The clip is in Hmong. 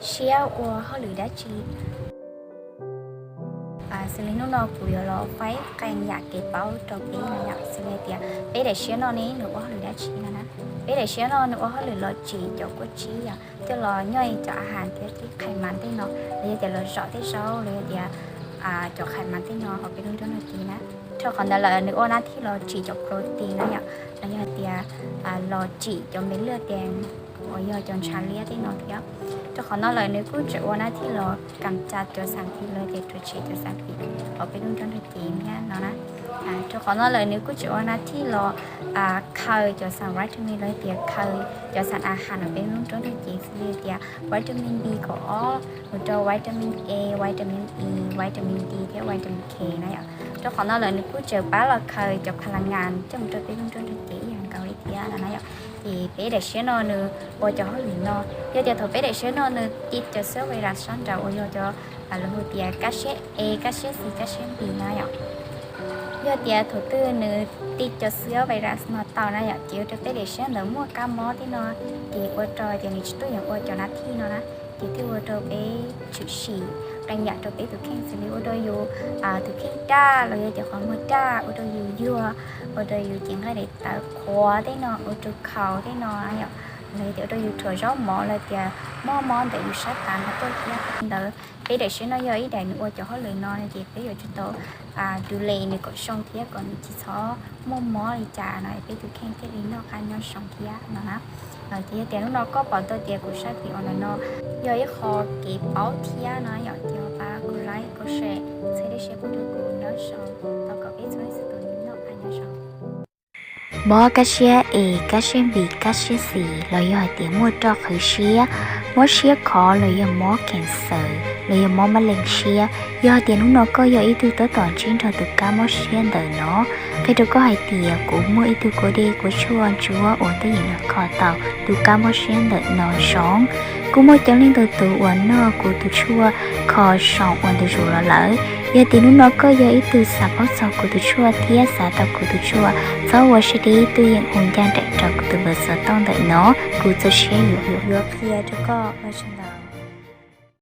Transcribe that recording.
siab ua hauj lwm dab tsi? Xws li hnub no kuv yuav los faib qee yam kev paub rau peb no yom. Xws li tias peb daim siab noj ne nws ua hauj lwm dab tsi no na? Peb daim siab noj nws ua hauj lwm los tsim cov kuaj tsib yom, coj los nyob cov a has thiab tej qhais mas tej no, los yog tias los zom tej zaub los yog tias cov qhais mas tej no hauv peb lub nruab nrog cev na. Rau qhov ntawd lawm nws ua nab thij los tsim cov protein na yom, los yog tias los tsim cov me lwj tias uas yog cov ntshav liab tej no thiab. Rau qhov no lawm nws kuj tseem ua nab thij los kam ca cov xas phim los tias rhuav tshem cov xas phim hauv peb lub nruab nrog cev thiab no na. Rau qhov no lawm nws kuj tseem ua nab thij los khaws cov xas vitamin los tias khaws cov xas a has hauv peb lub nruab nrog cev xws li tias vitamin B kaum ob mus rau vitamin A, vitamin E, vitamin D thiab vitamin K na yom. Rau qhov no lawm nws kuj tseem pab los khaws cov pha la ngas coj mus rau peb lub nruab nrog cev ib yam nkaus li thiab no na yom. Ces peb daim siab no nws ua cov hauj lwm no, yog tias thaum peb daim siab no nws ti cov xwb virus sab nraud uas yog cov lus hu tias kab siab A, kab siab C, kab siab B na yom. Yog tias thaum twg nws ti cov xwb virus no tau na yom, ces ua rau peb daim siab ntawd muaj kab mob tej no, ces ua rau tias nws tsis tuaj yeem ua cov nab thij no na, ces thiaj ua rau peb tshwm sim qee yam rau peb tus kheej xws li ua rau yus tus kheej daj los yog tias qhov muag daj, ua rau yus yuag, ua rau yus cev nqaij daim tawv qhuav tej no, ua rau khaus tej no yom, los yog tias ua rau yus rhuav zaub mov los tias mob mob ntawm yus sab tav no tuaj thiab. Ntawd peb daim siab no yog ib daim nws ua cov hauj lwm no ces peb yuav tsum tau du li nws kom zoo thiab kom nws tsis txhob muaj mob li cas no peb tus kheej thiaj li noj qab nyob zoo thiab no na. Ces yog tias hnub no koj pom tau tias kuv saib video ntawm no yog ib qho kev paub thiab no yom, ces pab kuv like, kuv share, txhawb dej siab pub rau kuv nyob zoo, thov kom peb txhua leej txhua tus noj qab nyob zoo. Mob kab siab A, kab siab B, kab siab C los yog hais tias muaj roj qhwv siab, mob siab khov los yog mob cancer los yog mob mab leej siab, yog hais tias hnub no koj yog ib tug tab tom ntsib nrog tus kab mob siab ntawm no, qhia rau koj hais tias kuv muaj ib tug kua dej kua tshuaj ntsuab uas twb yeem los kho tau tus kab mob siab ntawm no zoo. Kuj muaj coob leej ntau tus uas noj kuv tus tshuaj kho zoo ua ntu zus los lawm. Yog tias hnub no koj yog ib tug xav paub txog kuv tus tshuaj thiab xav tau kuv tus tshuaj, txhob ua siab deb, tuaj yeem hu ncaj nraim rau kuv tus npawb xov tooj ntawm no, kuv txaus siab yuav qhia rau koj ua tsaug ntau.